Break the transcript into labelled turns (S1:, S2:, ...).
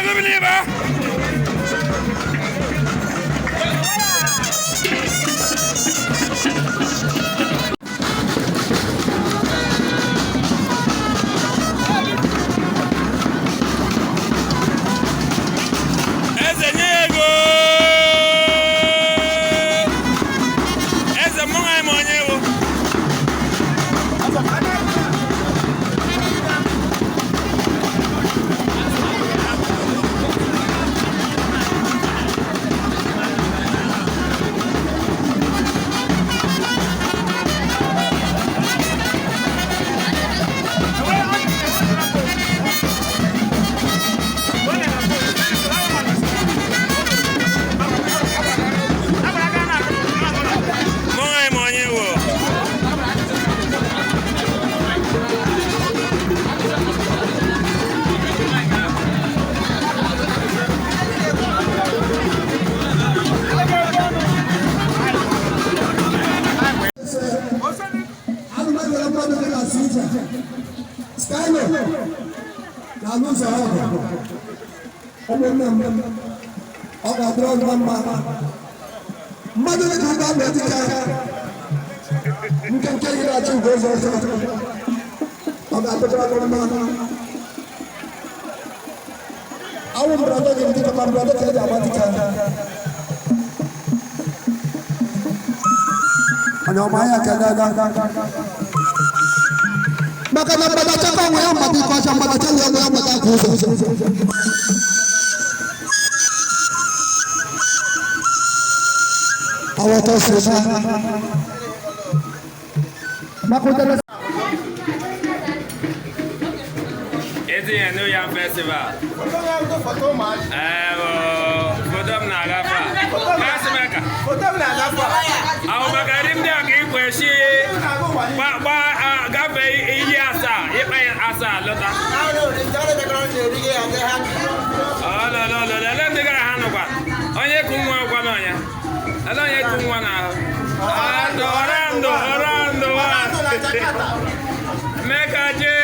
S1: Ọdụbiliba. Eze nye ya ego. Eze mụ nwa ma onye bụ. Mụ nwa ma onye bụ.
S2: Skylo na n'ụzọ ọgụ ụmụnne m, ọ ga-adịrị ọgụ mma. Mmadụ dị ka ụgbọ dịka nkenke gị na-achị nke ụzọ ọzọ, ọ ga-adịkwara gị mma. Awụ mbrada gị dịka ma mbrada ka eji agba dịka onye ọma ya ka ga maka na mgbada chakwa nwe ya mgbada ike ọcha mgbada chali ọnwe ya mgbada aka ụzọ. Awọtọ si na maka ụdara.
S1: Etinye New Yam Festival. Ee, bụ foto m na-agafe a. Kasị maka. Ahụ maka nri ndị a ka ị kwesị gafee iyi asaa, ịkpa ya asaa lọta. Ọlọlọlọ, ele ndị gara ha nụkwa. Onye ku nwa gwa m ọnya. Ele onye ku nwa n'ahụ. Ọrandụ, ọrandụ, ọrandụ. Meka je.